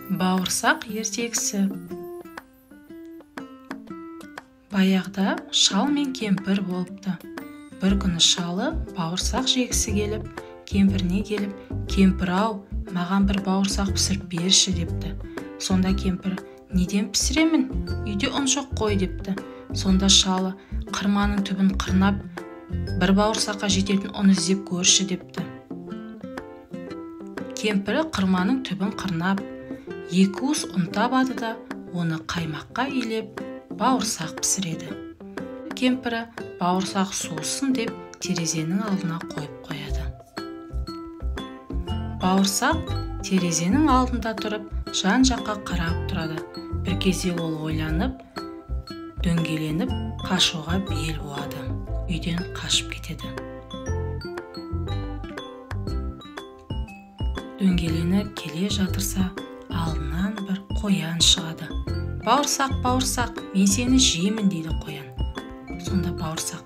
Бауырсақ ертегісі. Баяғыда шал мен кемпір болыпты. Бір күні шалы бауырсақ жегісі келіп, кемпіріне келіп, «Кемпір-ау, маған бір бауырсақ пісіріп берші» депті. Сонда кемпір, «Неден пісіремін? Үйде ұн жоқ қой» депті. Сонда шалы, «Қырманың түбін қырнап, бір бауырсаққа жететін ұн іздеп көрші» депті. Кемпірі қырманың түбін қырнап, 2 уыс ұн табады да, оны қаймаққа илеп, бауырсақ пісіреді. Кемпірі бауырсақ суысын деп терезенің алдына қойып қояды. Бауырсақ терезенің алдында тұрып, жан-жаққа қарап тұрады. Бір кезде ол ойланып, дөңгеленіп, қашуға бел буады. Үйден қашып кетеді. Дөңгеленіп келе жатырса, алдынан бір қоян шығады. «Бауырсақ, бауырсақ, мен сені жеймін» дейді қоян. Сонда бауырсақ,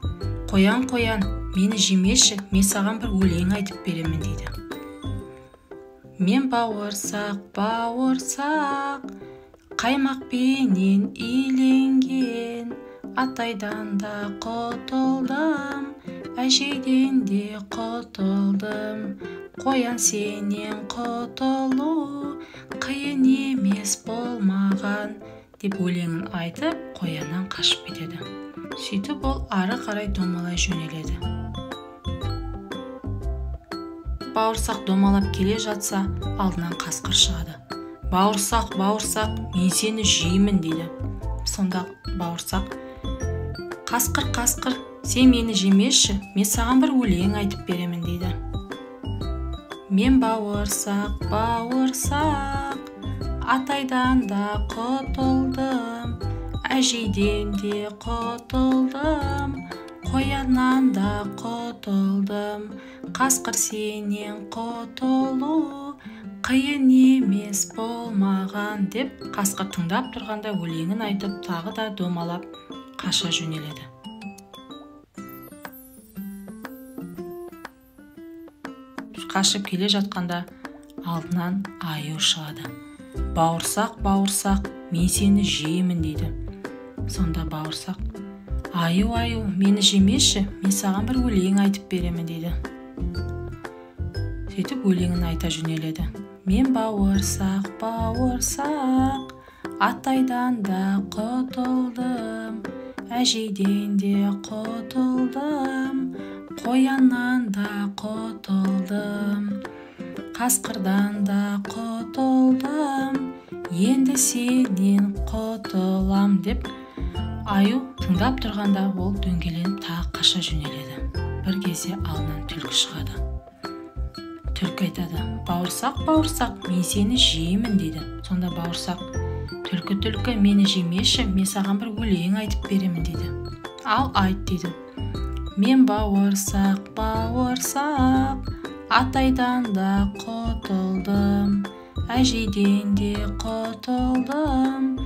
«Қоян, қоян, мені жемеші, мен саған бір өлең айтып беремін» дейді. «Мен бауырсақ, бауырсақ, қаймақпенен иленген, атайдан да құтылдым, әжейден де құтылдым, қоян сенен құтылу қиын емес болмаған» деп өлеңін айтып, қояннан қашып кетеді. Сөйтіп ол ары қарай домалай жөнеледі. Бауырсақ домалап келе жатса, алдынан қасқыр шығады. «Бауырсақ, бауырсақ, мен сені жеймін» дейді. Сонда бауырсақ, «Қасқыр, қасқыр, сен мені жемеші, мен саған бір өлең айтып беремін» дейді. «Мен бауырсақ, бауырсақ, атайдан да құтылдым, әжейден де құтылдым, қояннан да құтылдым, қасқыр сенен құтылу қиын емес болмаған» деп қасқыр тыңдап тұрғанда өлеңін айтып, тағы да домалап қаша жөнеледі. Қашып келе жатқанда алдынан аю шығады. «Бауырсақ, бауырсақ, мен сені жеймін» дейді. Сонда бауырсақ, «Аю, аю, мені жемеші, мен саған бір өлең айтып беремін» дейді. Сөйтіп өлеңін айта жөнеледі. «Мен бауырсақ, бауырсақ, атайдан да құтылдым, әжейден де құтылдым, қояннан да құтылдым, қасқырдан да құтылдым, енді сенен құтылам» деп аю тыңдап тұрғанда ол дөңгеленіп тағы қаша жөнеледі. Бір кезде алдынан түлкі шығады. Түлкі айтады, «Бауырсақ, бауырсақ, мен сені жеймін» дейді. Сонда бауырсақ, «Түлкі, түлкі, мені жемеші, мен саған бір өлең айтып беремін» дейді. «Ал айт» дейді. «Мен бауырсақ, бауырсақ, атайдан да құтылдым, әжейден де құтылдым,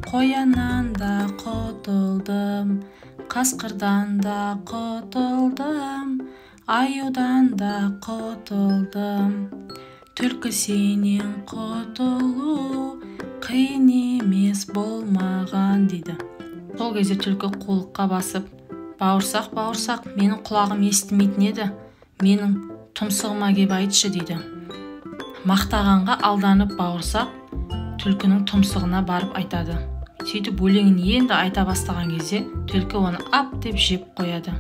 қояннан да құтылдым, қасқырдан да құтылдым, аюдан да құтылдым, түлкі сенен құтылу қиын емес болмаған» дейді. Сол кезде түлкі қулыққа басып, «Бауырсақ, бауырсақ, менің құлағым естімейтін еді, менің тұмсығыма кеп айтшы» дейді. Мақтағанға алданып бауырсақ түлкінің тұмсығына барып айтады. Сөйтіп өлеңін енді айта бастаған кезде түлкі оны ап деп жеп қояды.